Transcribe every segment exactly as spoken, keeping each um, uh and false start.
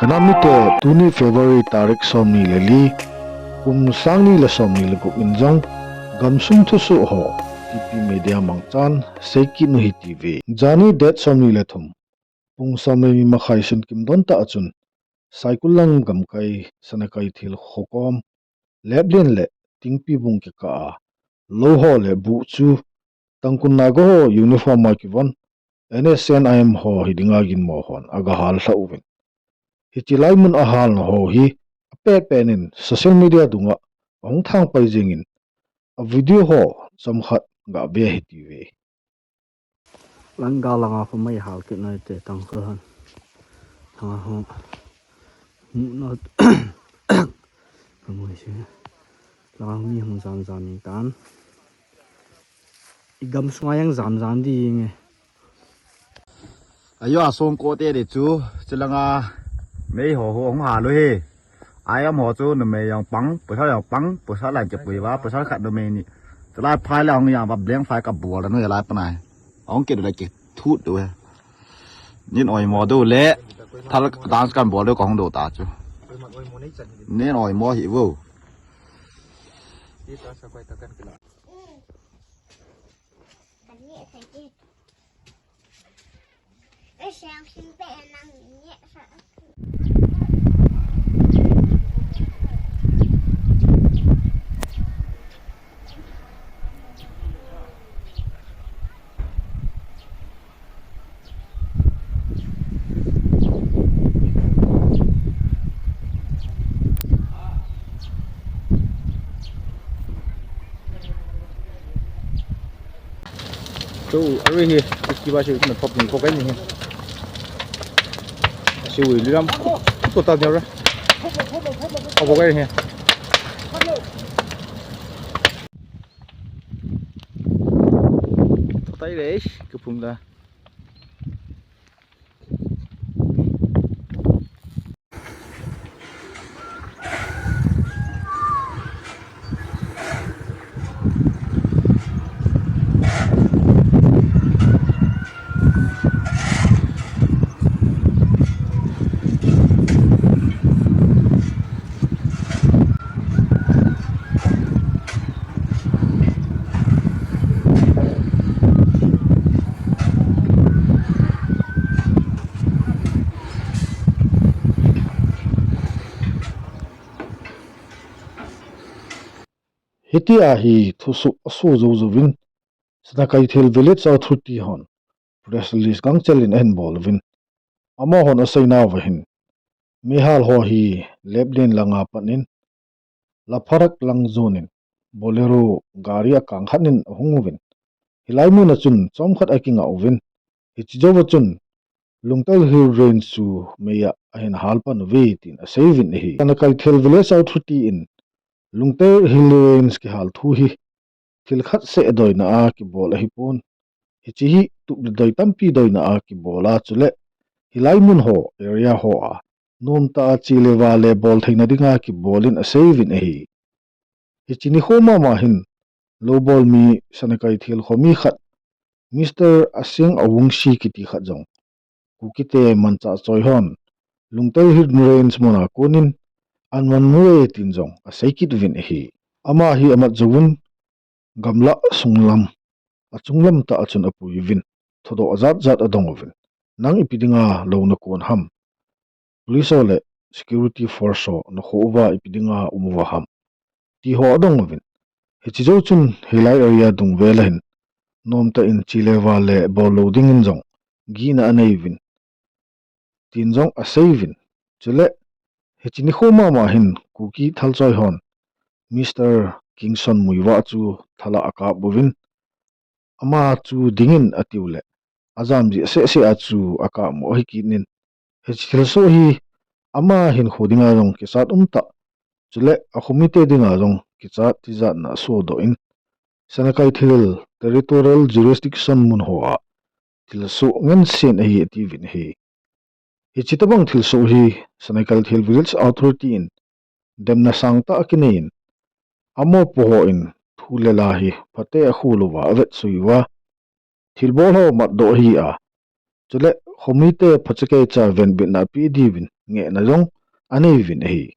Kanam mite, tuni February tarik somni le li, kum sang ni le somni le gup in jong gamsung thusoh ho, T P Media mangchan seikit nu hiti uve. Jani date somni le thum, pung som le ni makhai sun kim don tah achun, Saikul lang gamkai Sanakeithel khokom, Leplen le Tingpi bung kikah a, lou ho le buh chu Tangkhul Naga ho uniform a kivon, N S C N I M ho hidinga ginmo hon agahal lha uvin. Hiche lai mun ahalna ho hi apet pet in social media dunga ahung thang pai jingin, a video ho chomkhat gave hiti uve. Langa langa khu mei hal kit nai te Tangkhul hon. Langa khu. Mu na. Ka mu si. Langa mi hung jam jam ni tan. I gamsunga jam jam ding e. Ayo a song ko te de chu, chulanga mei ho ho hung hal u hi. Ai am ho chu numei jong pang, pasal jong pang, pasal lai kipui uva, pasal khat numei ni. Chulai phai le hung jam uva blank phai kabol nu lai panai. Hung kit le kithut u he. Nin oimo diu le, thal dance kan bol diu kahung diu ta chu. Nin oimo hi vo. Chu, arui hi, kiba chu na pop ni ko kai ni hi. Asi ui liram. Ko ta ni ra. Ko kai ni hi. Totai le, ke phung da. Hitia hi thusoh aso jou jouvin, Sanakeithel Village Authority hon press release gangchel in ahin bol uvin. Amahon aseinauva hin, meihal ho hi Leplen langa pat in, Lapharak lang jon in, Bolero gari akang khat in ahung uvin. Hilai mun a chun chomkhat akingah uvin. Hiche jouva chun, Lungter Hill Range chu mei a ahin hal pan uve tin asei uvin ahi. Sanakeithel Village Authority in Lungter Hill Range kihal thu hi thil khat seh doina a kibol ahipon. Hiche hi tup le doi tampi doina a kibol a chule hilai mun ho area ho a nomtah a che le vale bol theina dinga kibol in asei uvin ahi. Hiche nikho mama hin lou bol mi Sanakeithel khomi khat Mister Aseng Awungsi kiti khat jong Kukite manchah choi hon Lungter Hill Range mun a kon in ahin man mu e tin jong asei kit uvin ahi. Ama hi amat jouvun gamlah sunglam, achunglam tah a chun apui uvin, thudoh ajat jat adong uvin. Nang ipi dinga lou nakon ham? Police ho le security force ho nakho uva ipi dinga um uva ham? Ti ho adong uvin. Hiche jou chun hilai area dung vel a hin nomtah in che le vale bol lou dingin jong gihna anei uvin, tin jong asei uvin. Chule, hiche nikho mama hin Kuki thalchoi hon Mister Kingson Muivah chu thala akap uvin, ama chu dingin atiu le, ajam jeh seh seh a chu akap mo ahi kit in. Hiche thilsoh hi ama hinkho dinga jong kichat umtah, chule akhomite dinga jong kichat tijatna asodoh in, Sanakeithel Territorial Jurisdiction mun ho a thilsoh ngensen ahi atiuvin ahi. Hiche tobang thilsoh hi Sanakeithel Village Authority in demna sangtah akinei in, amopo ho in thu le la hi phatea akhol uva avetsui uva, thilbol ho matdoh ahi a, Chule khomite phachakeicha venbitna ape diuvin ngehna jong anei uvin ahi.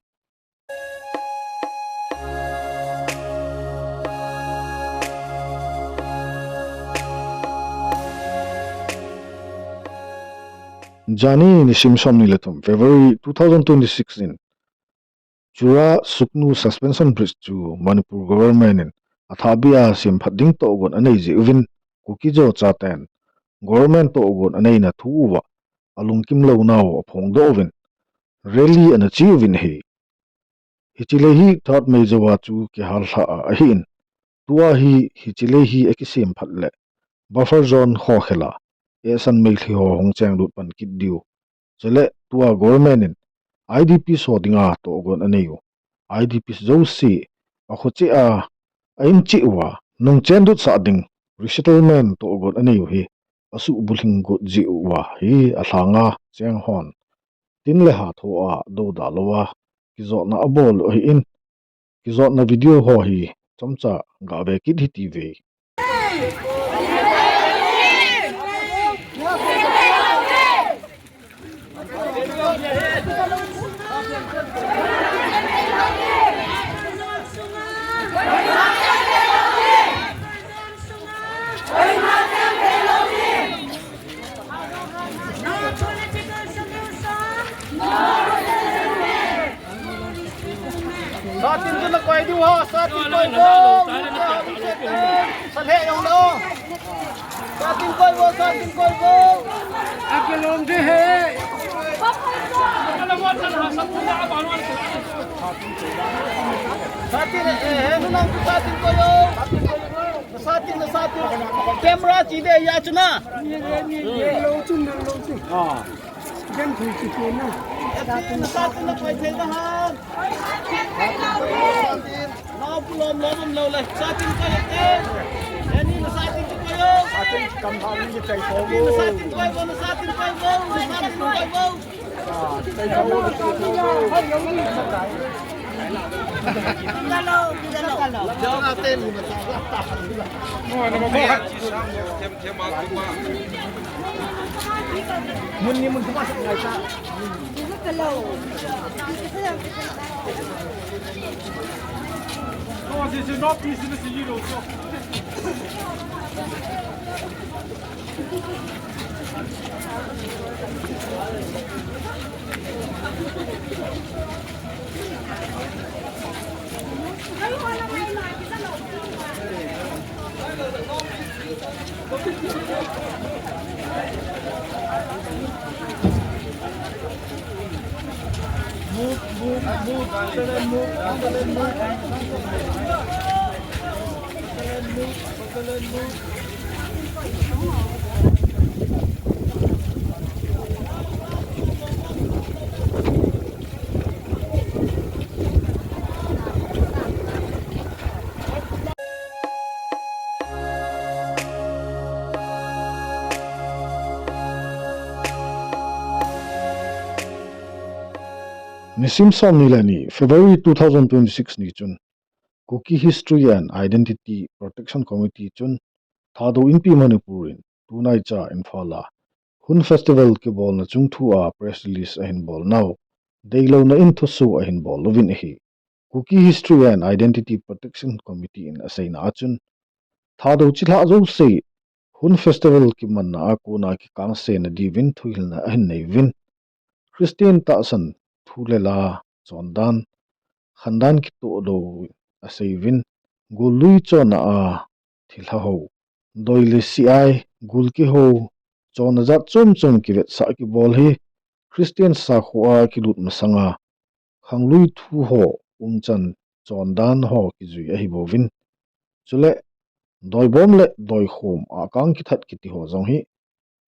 Jani nisim somni le thum February two thousand twenty-six in Chura Sugnu Suspension Bridge chu Manipur government in athahbeh a semphat ding tohgon anei jeh uvin Kuki-Zo chaten government tohgon aneina thu uva alungkim lounau aphongdoh uvin rally ana che uvin ahi. Hiche lei hi third May jouva chu kihal lhah a ahin, tua hi hiche lei hi akisemphat le buffer zone khokhel a asan Meitei ho hung chenglut pan kit diu. Chule tua government in I D Ps ho dinga tohgon anei u, I D Ps jouse akho cheh a a in cheh uva nung chendutsah ding resettlement tohgon anei u hi asuhbulhing got jeh uva hi alhanga cheng hon tin le ha thoa douda louva kijotna abol u ahin, kijotna video ho hi chomcha gave kit hite ve. Satin tu na koi diu ho, satin koi diu. Salhe jong lo. Satin koi diu, satin koi diu. Akelom de he. Satin, eh, he, nunang tu satin koi diu. Satin, satin. Camera chi de ya chu na. Lo chu na lo chu. Ah. Gen thui chi chu na. Satin, satin na koi thei da han. Satin, satin. Nao pulom lom um lou le. Satin koi te. Ani na satin koi yo. Satin kam ha ni chai ko. Satin koi ko, satin koi ko, satin koi ko. Nisim somni le ni February two thousand twenty-six ni chun Kuki History and Identity Protection Committee chun Thadou Inpi Manipur in tunaicha Imphal a Hun Festival kibolna chungthua press release ahin bolnau, deilouna in thuso ahin bol uvin ahi. Kuki History and Identity Protection Committee in aseina a chun, Thadou chilhah jouse Hun Festival kimanna a kona kikangse nadiuvin thuhilna ahin nei uvin, Christian tahsan thu le la, chondan, khandan kitoh lou asei uvin, gollui chonna a thilha ho, doi le siai, gul kiho, chonna jat chom chom kivetsah kibol hi Christian sakhoa kilut masanga khanglui thu ho umchan chondan ho kijui ahi bouvin. Chule, doibom le doikhom a kang kithat kiti ho jong hi,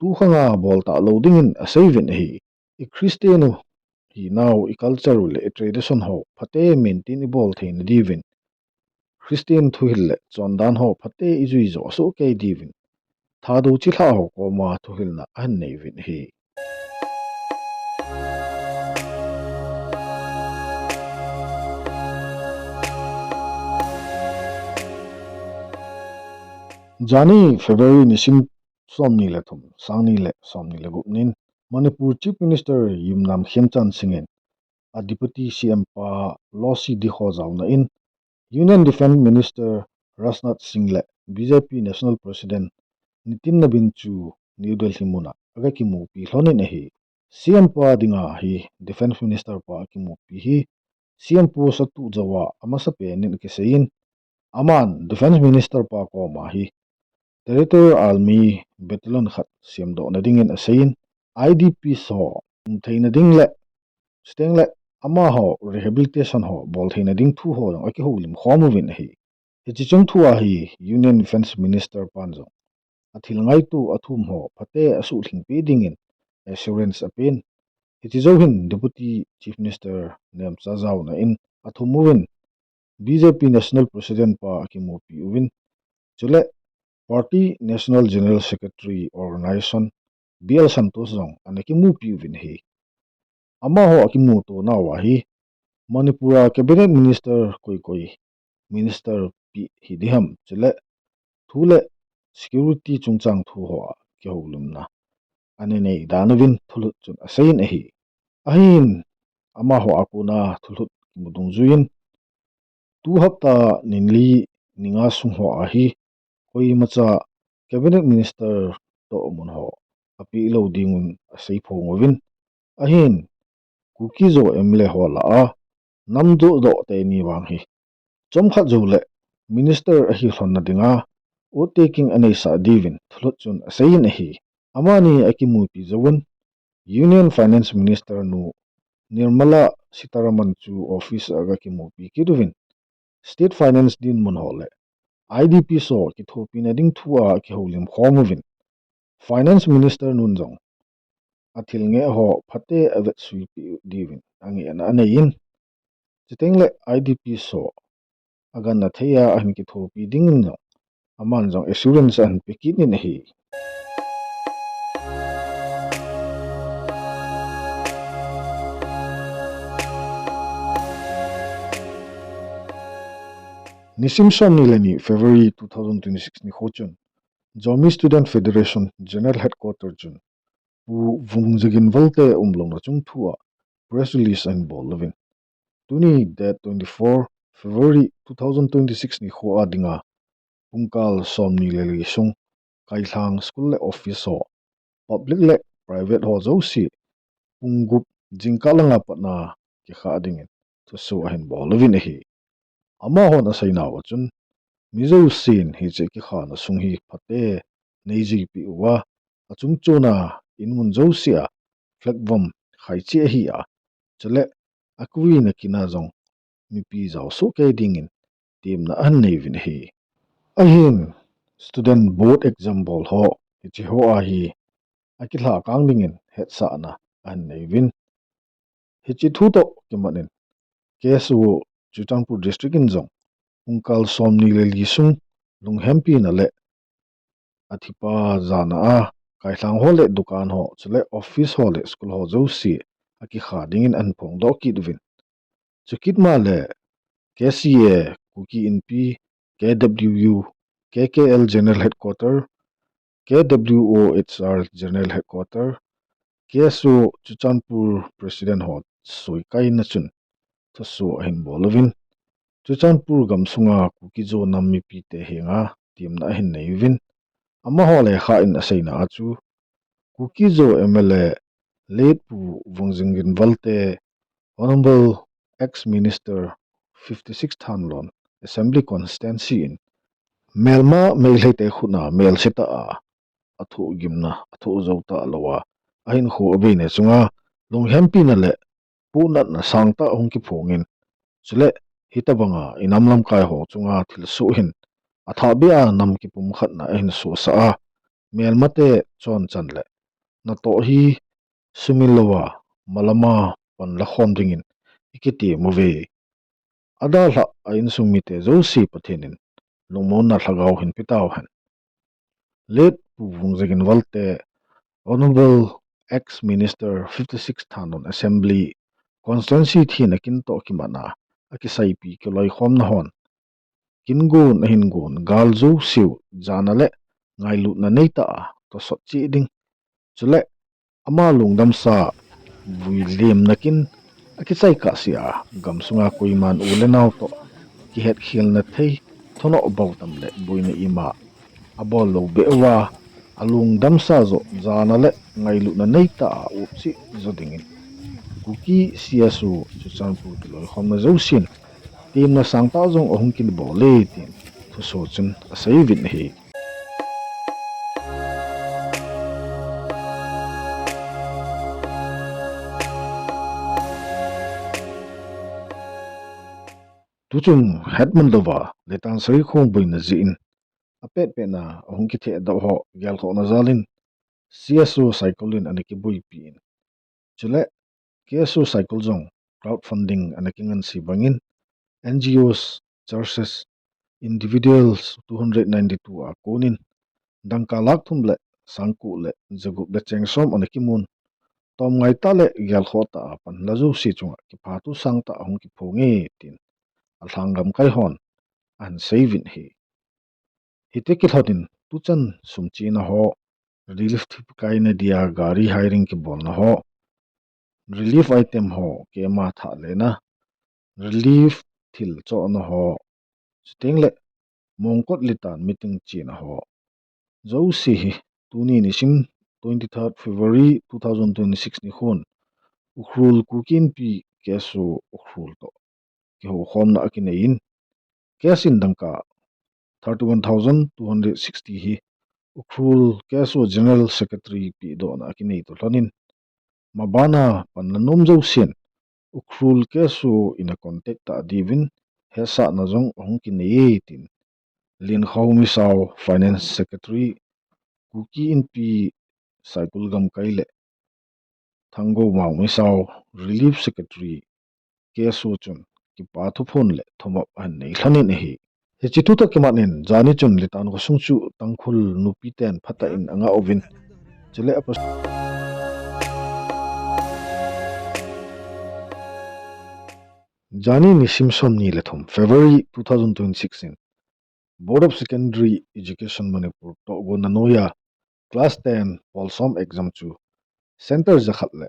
tukhanga bol talou dingin asei uvin ahi. I Christian u hinau, i culture u le i tradition ho phate maintain ibol theina diuvin, Christian thuhil le chondan ho phate ijui jo asoh kei diuvin, Thadou chilhah ho koma thuhilna ahin nei uvin ahi. Jani February nisim somni le thum, sangni le somni le gup nin Manipur Chief Minister Yumnam Khemchand Singh in a Deputy C M pa Losii Dikho jaona in Union Defence Minister Rajnath Singh le B J P National President Nitin Nabin chu New Delhi muna aga kimupi lhonin ahi. C M pa dinga hi Defence Minister pa akimupi hi C M post atuh jouva amasapen in akiseiyin, aman Defence Minister pa koma hi Territorial Army Battalion khat semdohna dingin aseiyin, I D Ps ho umtheina ding le, chuteng le amaho rehabilitation ho boltheina ding thu ho jong akihoulim khom uvin ahi. Hiche chungthua hi Union Defence Minister pan jong athil ngaito athum ho phatea asuhlhingpeh dingin assurance apen. Hiche jou hin Deputy Chief Minister nemcha jaona in athum uvin, B J P National President pa akimupi uvin, chule Party National General Secretary Organisation, B L Santosh jong ana kimupi uvin ahi. Amaho akimuto nauva hi Manipur a Cabinet Minister koi koi minister pi hiding ham, chule thu le security chungchang thu hoa kihoulimna ana nei dan uvin thulhut chun aseiyin ahi. Ahin amaho a kona thulhut kimu dungjuiyin, tu hapta ni li ni nga sung hoa hi koimacha Cabinet Minister tohmun ho apeh lou dingun aseiphong uvin, ahin Kuki-Zo M L A ho lah a nam dohdoh teni vang hi chomkhat joule Minister ahi lhonna dinga oath taking aneisah diuvin thulhut chun aseiyin ahi. Amani akimupi jouvun Union Finance Minister nu Nirmala Sitharaman chu office a aga kimupi kit uvin, State Finance dinmun ho le I D Ps ho kithopina ding thua akihoulim khom uvin, Finance Minister nun jong athil ngeh ho phatea avetsuipeh diuvin angehna aneiyin, chuteng le I D Ps ho agangthei a ahin kithopi dingin jong aman jong assurance ahin pe kit in ahi. Nisim somni le ni February two thousand twenty-six nikho chun Zomi Student Federation General Headquarter chun Pu Vungzagin Valte umlouna chungthua press release ahin bol uvin, tuni date twenty-four February two thousand twenty-six nikho a dinga pungkal somni le li sung Kailhang school le office ho, public le private ho jouse pung gup jingkah langa patna kikha dingin thusoh ahin bol uvin ahi. Amahon aseinauva chun, mi jousen hiche kikhana sung hi phatea neijui peh uva, achungchona inmun jousea flag vom khaicheh ahi a, chule akuvin akina jong mipi jaosoh kei dingin temna ahin nei uvin ahi. Ahin student board exam bol ho, hiche hoa hi akilhakang dingin hetsahna ahin nei uvin, hiche thu toh kimat in K S O Churachandpur District in jong pungkal somni le li sung lunghempina le athipa jana a Kailhang ho le dukan ho, chule office ho le school ho jouse akikha dingin ahin phongdoh kit uvin, chukit ma le K C A Kuki Inpi, K W U, K K L General Headquarter, K W O H R General Headquarter, K S O Churachandpur President ho soikaina chun thusoh ahin bol uvin, Churachandpur gamsunga Kuki-Zo nam mipite henga temna ahin nei uvin, amaho lekha in aseina a chu Kuki-Zo M L A late Pu Vungzagin Valte, Honorable ex-minister fifty-six Thanlon Assembly Constituency in melma Meiteite khutna melsetah a athoh gimna athoh jou talou a, ahinkho abeina chunga lunghempina le puhnatna sangtah hung kiphongin, chule hitobanga inam lamkai ho chunga thilsoh hin athahbeh a nam kipumkhatna ahin sohsah a, melmate chonchan le natoh hi sumin louva malama panlakhom dingin ikitem uve. Adalhah a insung mite jouse Pathen in lungmonna lhagao hin pe tauhen. Late Pu Vungzagin Valte, Honorable ex-minister fifty-six Thanlon Assembly Constituency thina kintoh kimatna a kisaipi kiloikhomna hon kingon ahin gon gal jouseu jana le ngailutna neitah a tosot cheh ding. Chule ama lungdamsa vui lemna kin akichai kahsea gamsunga koiman u le nao toh kihetkhelna thei, thonoh bou tam le boina ima abol lou beh uva, alungdamsa joh jana le ngailutna neitah a upsih jo dingin Kuki C S O Churachandpur kiloikhomna jousen temna sangtah jong ahung kibol e tin thuso chun aseiuvin ahi. Tuchung hetman louva Leitan Sagikhong boina jeh in apetpetna ahung kithehdoh ho gelkhohna jalin C S O Saikul in ana kiboipi in, chule K S O Saikul jong crowdfunding ana kinganse bangin N G Os, churches, individuals two hundred ninety-two a konin dangka lakh thum le sangko le jagup le cheng som ana kimun, tomngai tah le gelkhoh tah a panla jouse chunga kipathu sangtah ahung kiphonge tin alhang lamkaihon ahin seiuvin ahi. Hiti kilhonin tuchan sum chena ho, relief thilpeh kaina dia gari hiring kibolna ho, relief item ho, keima thah lena, relief thil chohna ho, chutengle mongkot litan meeting chena ho jouse hi tuni nisim twenty-third February two thousand twenty-six nikhon Ukhrul Kuki Inpi K S O Ukhrul toh kihoukhomna akineiyin, cash in dangka thirty-one thousand two hundred sixty hi Ukhrul K S O General Secretary pehdohna akinei toh lhonin, mabana panla nom jousen Ukhrul K S O in a contact tah diuvin hetsahna jong ahung kineiye tin Linkho Misao, Finance Secretary, Kuki Inpi Saikul Gamkai le Thanggomao Misao, Relief Secretary, K S O chun kipathu phon le thumop ahin nei lhonin ahi. Hiche thu toh kimatnin jani chun Leitan khosung chu Tangkhul nupiten phatah in angah uvin, chule apa jani nisim somni le thum February two thousand twenty-six in Board of Secondary Education Manipur tohgonna noiya class ten polsom exam chu center jakhat le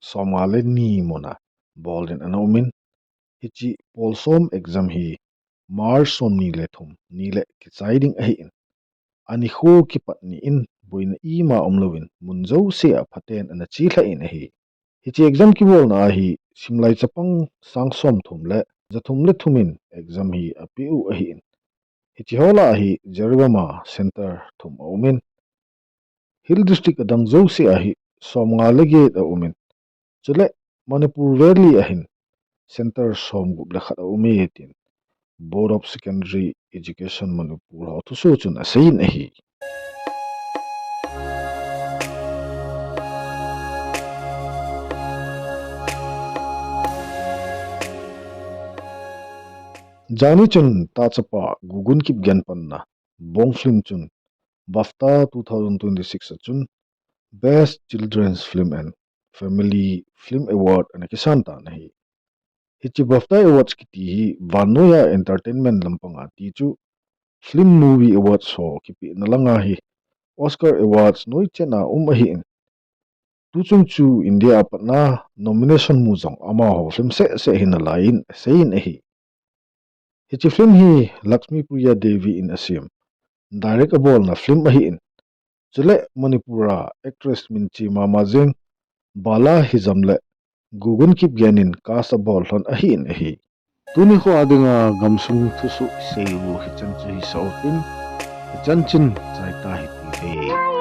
somnga le ni muna bolin ana umin, hiche polsom exam hi March somni le thum nile kichai ding ahin, anikho kipat ni in boina ima umlouvin mun jousea phaten ana chelhah in ahi. Hiche exam kibolna a hi simlai chapang sang somthum le jathum le thum in exam hi apeh u ahin, hiche ho lah a hi Jiribam a center thum aumin, Hill District adang jouse a hi somnga le get aumin, chule Manipur Valley a hin center somgup le khat aume tin Board of Secondary Education Manipur ho thuso chun aseiyin ahi. Jani chun tahchapa Gugun Kipgen panna Bong film chun BAFTA two thousand twenty-six a chun Best Children's Film and Family Film Award ana kisan tan ahi. Hiche BAFTA Awards kiti hi vannoiya entertainment lampanga ti chu Film Movie Awards ho kipehna langa hi Oscar Awards noichen a um ahin, tuchung chu India a patna nomination mu jong amaho film sehseh hi nalaiyin aseiyin ahi. Hiche film hi Lakshmi Priya Devi in asem, direct abolna film ahin, chule Manipur a actress minche mama jeng Bala hijam le Gugun Kipgen in cast abol lhon ahin ahi. Tuni kho a dinga gamsung thusoh isei u hichan chu hisah utin, hichan chun chaita hitiuve.